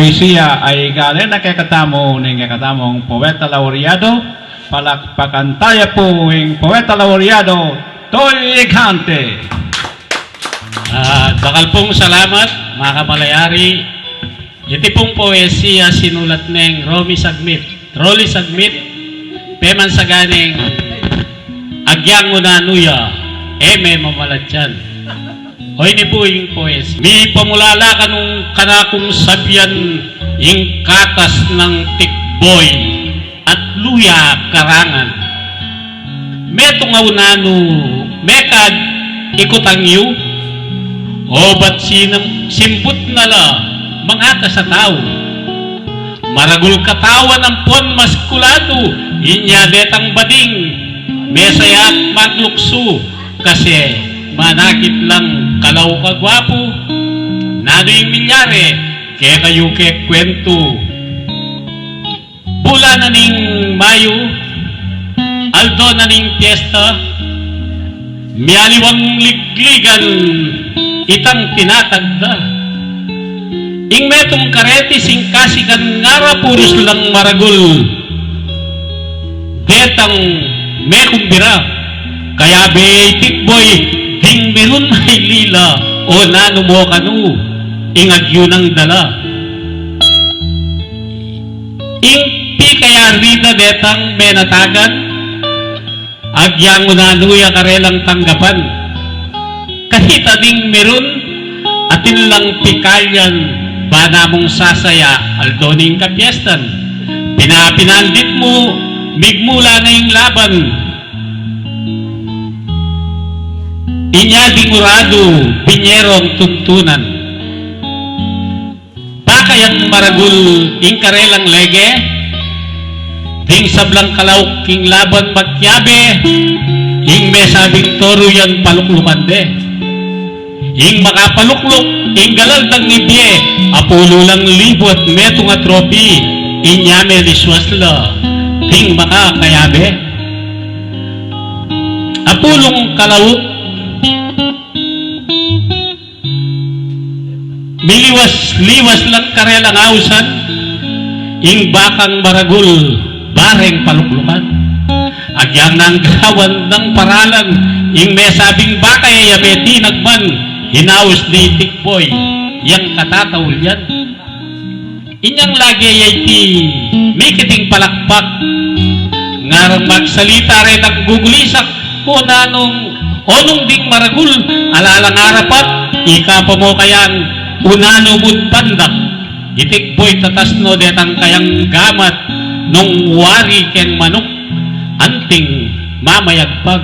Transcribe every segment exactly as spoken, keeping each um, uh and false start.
Poesia ay galing na kekatamu ning kekatamung poeta laureado. Palakpakan taya pu ing poeta laureado, Toy Igante. Ah, dakal pung salamat, mga kamalayari. Iti pung poesia sinulat neng Romy Sagmit, Rolly Sagmit, pemansaganeng Agyang Unanu Ya, E Me Mamalatyan. O ini pu ing poesia. Mipamulala kanung kanakung sabian ing katas nang tikboy at luya karangan. Metung a unanu, mekad ikutang yu, o bat sinem-, simbut na la mangatas a tau. Maragul katawan ampon maskuladu, inya detang bading, mesaya at magluksu, kasi manakit lang kalauk a gwapu. Nanu ing milyari kekayu kekwentu? Bulan na ning Mayu, aldo na ning piesta, mialiwang ligligan itang tinatagda. Ing metung kareti singkasikan ngara purus lang maragul. Detang mekumbira, kayabe ya i tikboy, ding mirun mailila, o nanu mo kanu, ing agyu nang dala. Ing pikayari da detang menatagan, agyang unanu ya karelang tanggapan. Kahit ading mirun, atin lang pikalian, bana mung sasaya, aldo ning kapiestan. Pinapinandit mu, migmula na ing laban. Inya ding uradu, binyerong tuntunan. Pakayang maragul ing karelang lege, ding sablang kalauk king laban magkiabe, ing mesabing toru yan paluklukan de. Ing makapalukluk, ing galal dang ibie, apulu lang libu at metung a tropi, inya meliswas la, ding makakayabe. Apulung kalauk, miliwas-liwas lang karelang ausan, ing bakang maragul, bareng paluklukan. Agyang nang gawan dang paralan, ing mesabing baka ya meti nagman, hinaus ni tikboy, yang katataulian. Inyang lage ya iti mikiting palakpak, ngarang magsalita retang gugulisak, o nanung, o nung ding maragul, alalang arapat, ika pa mo kayang, unanu mut pandak, i tikboy tatas no detang kayang gamat, nung wari keng manuk, anting mamayagpag.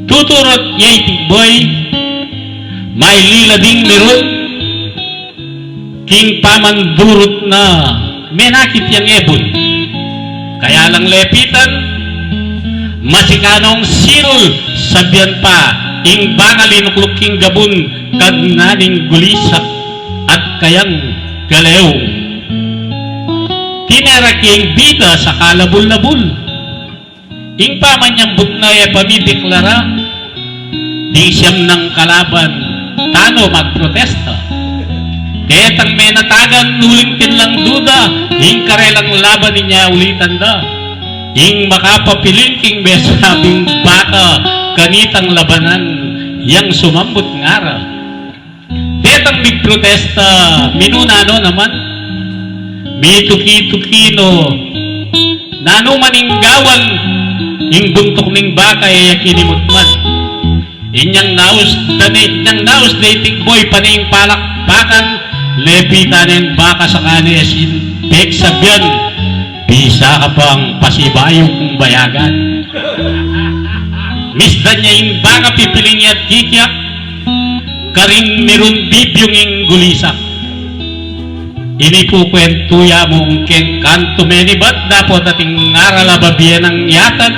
Tuturut ya i tikboy, mailila ding mirun, king pamandurut na menakit yang ebun. Kaya lang lepitan, masikanong sirul, sabian pa, ing baka linukluk king gabun, kagna ning gulisak, at kayang galeung. Tinera king bida sa kalabul-labul. Ing pamanyambut na e pamidiklara, ding siyam nang kalaban, tano magprotesta. Detang menatagan, uling tinlang duda, ing karelang laban inya ulitan da. Ing makapapiling king mesabing baka, kanitang labanan, yang sumambut ngara. Detang migprotesta, minuna no naman, mituki-tuki no, nanu man ing gawan, ing buntuk ning baka, e ya kinimutman. Inyang naus, dani, inyang naus, de i tikboy, pane ing palakpakan, lepitan neng baka sa kane, sin pegsabian, bisa ka pang pasibayu kung bayagan. Misdan ya ing baka, pipiling ya't kikiak, karing mirun bibiung ing gulisak. Ini kukwentu ya mu keng kantu menibat, dapot ating ngaral a babie nang yatad,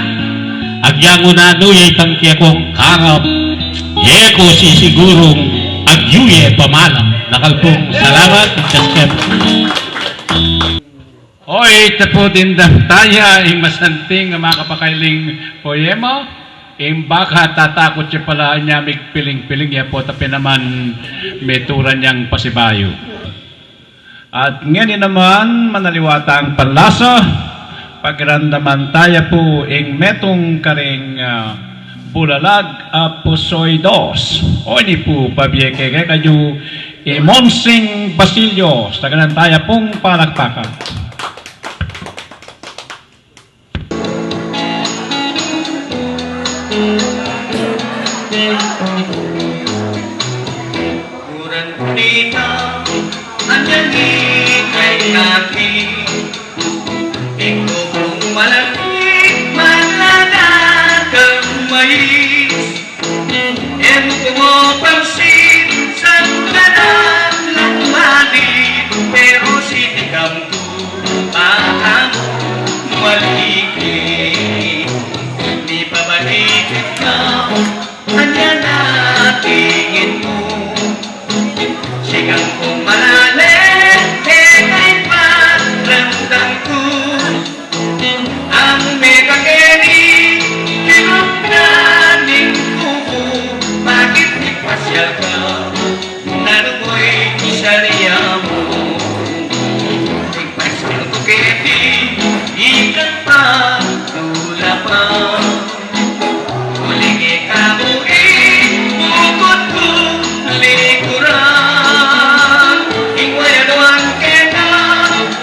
agyang unanu ya itang kekong karap, e ku sisigurung agyu ye pamalak. Dakal pung salamat, Cheskem. Oy, tapu dinda taya ing masanting a makapakailing poema, ing baka tatakut ya pala, inya migpiling-piling ya pu, tapi naman mituran yang pasibayu. At ngeni naman, manaliwa tang panlasa, pakiramdaman taya pu ing metung karing, ah, bulalag a pusoy dos. O ini pu, pabie ke kekayu i Monsing Basilio, saganan taya pung palakpakan. Kurang tita, anjang ikay kaki, ikaw kung malaki, malala kang mais. E mu ku pansin, sangkanan lang mali, pero si tikam ku, baka mu maliki. Mipabalik ka, anya na tingin mu? Sigang kung malalim, e kay pakiramdam ku. Ang mekakeni, tinupdan ning kuku, bakit nagpasyal ka? Nanu mo'y isarya mu? Nagpasyal ku keti, ikang pa, tula pa. Uling ika mu ing bukut kung likuran, ing wayaduan keta,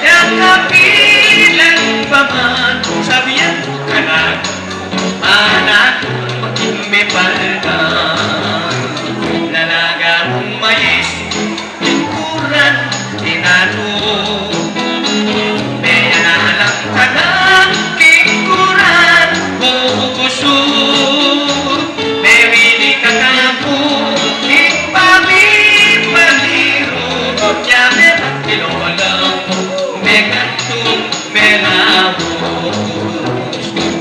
e kapilan pa man, sabian ku kanaku, anak, maging mepal ka. Lalaga kung mais, lingkuran, tinanu. Meyanalang tanan, lingkuran, bubusu. Mewili ka kanaku, ing pamipaliru. Ya mebat kilolo, mekantu, melaus.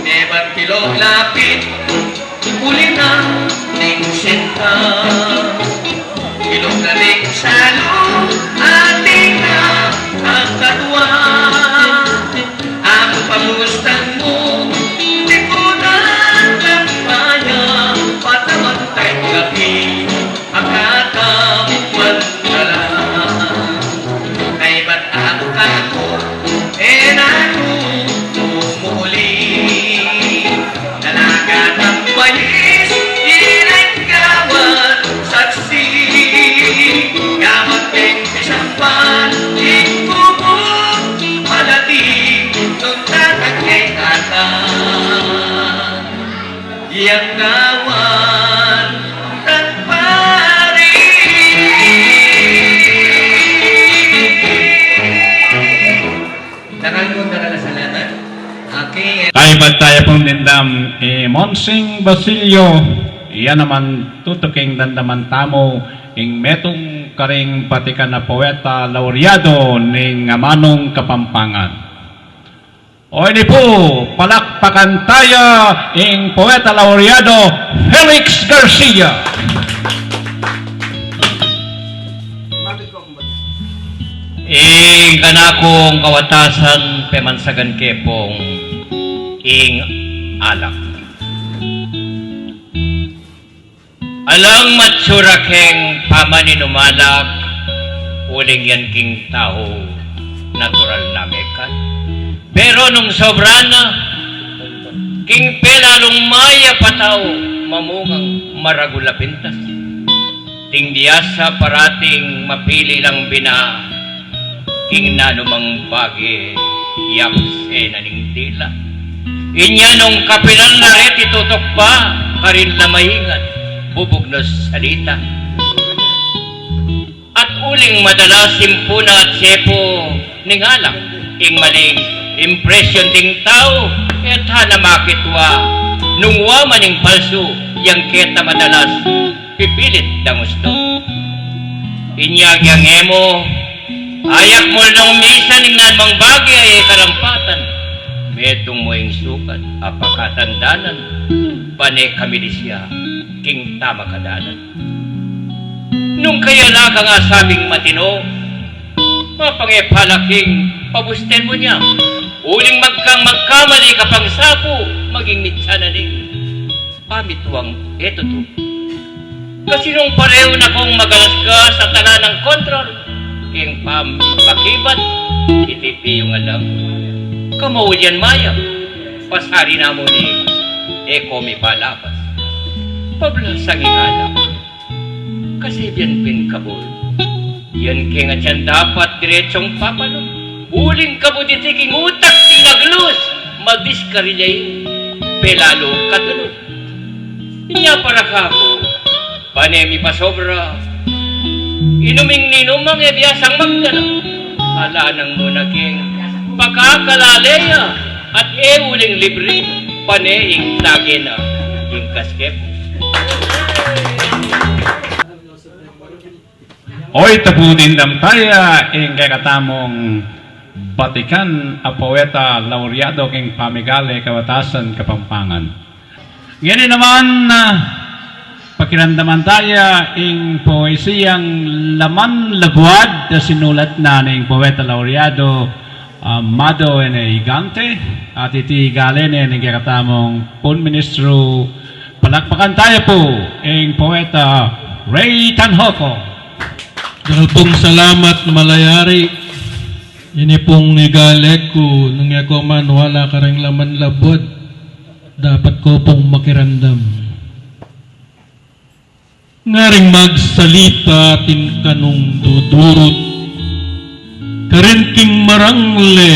Mebat kilolo lapit, uli na ning sinta. Ilog na ning salu, ating na ang kadwa. Aku pamustan mu, tikunan ng maya, patamantay gabi, akataman na lang. Kaybat aku kaku, e na ku mumuli. Nalaga ng mais, ilang gawan saksi. Gawan keng pisampan, ing kuku malati, nung tatang kay tata. Yang gawan tang pari. Dakal pung dakal a salamat. Okay. Kaybat taya pung dimdam i Monsing Basilio, iya naman tutuking damdaman tamu ing metung karing batikan a poeta laureado ning amanung Kapampangan. O ini pu, palakpakan taya ing poeta laureado Felix Garcia. Ing kanakung kawatasan, pemansagan ke pung ing alak. Alang matsura keng pamaninum alak, uling yan king tau natural na mekan. Pero nung sobra na, king pelalung mayap a tau, mamungang maragul a pintas. Ding biasa parating mapili lang bina, king nanumang bage, yapus e na ning dila. Inya nung kapilan na reti tutuk pa, karin la maingat bubugnos salita. At uling madalas impuna at sepu ning alak, ing maling impresyon ding tau, e ta na makitua, nung wa man ing palsu, yang keta madalas pipilit dang ustu. Inya agyang e mu, ayak mu nung misan ing nanumang bage a e karampatan, metung mu ing sukat a pakatandanan, pane kamilisya king tama kadanan. Nung kayalagang asabing matinu, mapangepa la king pabusten mu nya, uling magkang magkamali ka pang sapu, maging mitsa na ning pamituang e tutu. Kasi nung pareho na kung magalasgas at ala nang kontrol, Ing pamipakibat, iti piyung alang. Kamaulian mayap, pasari na mu ni, e ko mipalapas. Pablasang ing alak, kasi biyan pin kabul. Yan keng atyan dapat diretsong papalun. Uling kabud iti king utak, tinaglus, madiskarilya ing pelalu katulun. Inya para kaku, pane mipasobra. Inuming ninumang e biasang magdala. Ala nang muna king pakakalale ya at e uling libre, pane ing tage na ing kaskep. Oy, tapu dindam taya ing kekatamung batikan a poeta laureado king pamigale kawatasan Kapampangan. Ngeni naman, ah, pakiramdaman taya ing poesiyang Laman Labuad a sinulat na ning poeta laureado, ah, Amado N. Gigante, at iti igale ne ning kekatamung pun ministru. Palakpakan taya pu ing poeta Ray Tanhoco. Dakal pung salamat, malayari. Ini pung igale ku, nung e ku man wala kareng Laman Labuad, dapat ku pung makiramdam. Ngaring magsalita atin kanung dudurut, karin king marangle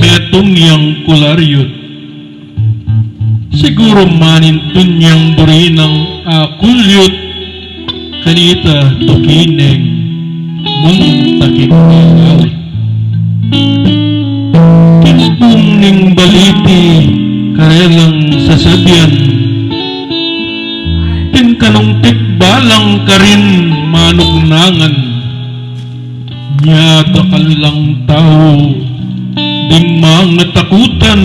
metung yang kularyut. Siguru manintun yang buri nang akulyut, kanita tuki neng muntakin king laut. Timpung ning baliti karelang sasabian, king kanung tikbalang karin manugnangan. Nya dakal lang tau ding mangatakutan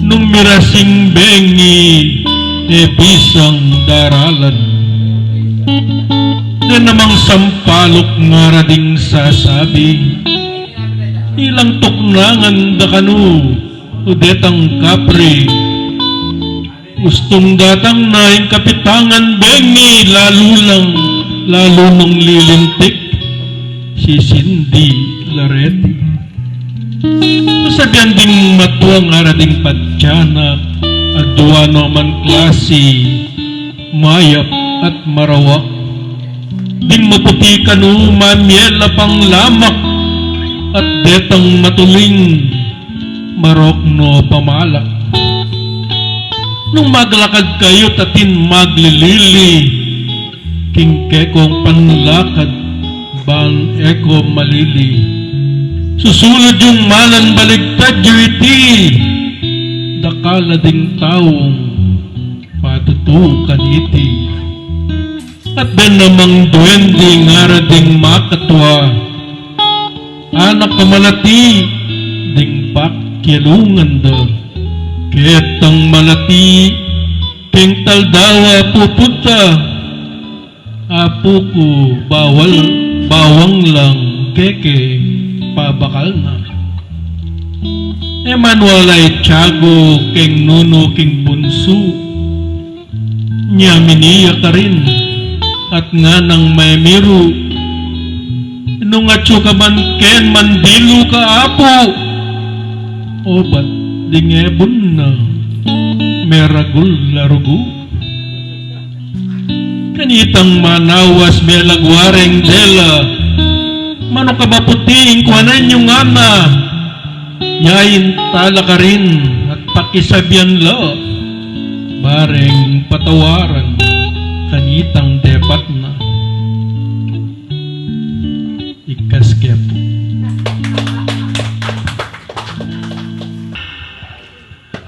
nung mirasing bengi e bisang daralan. De namang sampaluk ngara ding sasabi, ilang tuknangan da kanu o detang kapri. Ustung datang na ing kapitangan bengi, lalu lang, lalu nung lilintik si Cindy Lareti. Sabian ding matua ngara ding patyanak, adua no man klasi, mayap at marawak. Ding maputi kanu mamie la pang lamak, at detang matuling marok no pamalak. Nung maglakad kayu tatin maglilili, king kekong panlakad ban e ko malili. Susulud yung malan baligtad yu iti, dakal a ding taung patutu kaniti. At den namang duwende ngara ding makatua, anak a malati ding pakialungan da. Ketang malati king taldawa pupunta, apu ku bawal, bawang lang keke pabakal na. E man wala i tiagu keng nunu king bunsu, nya miniya karin at nganang maimiru. Nung atyu ka man ken mandilu ka, apu, obat ding ebun na meragul a rugu. Kanitang manawas melagwa reng dela, manung ka maputi ing kuanan yung ngana. Yain tala karin at pakisabian la, bareng patawaran kanitang depat na. Ikas kepu.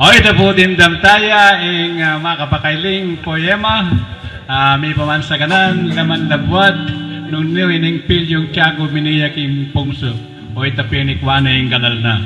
Oy, tapu dimdam taya ing, ah, makapakailing poema, ah, mipamansa kanan, Laman Labuad, nung nu ining pilyung tiagu miniya king pungsu. Oy, tapu ini kuana ing galal na.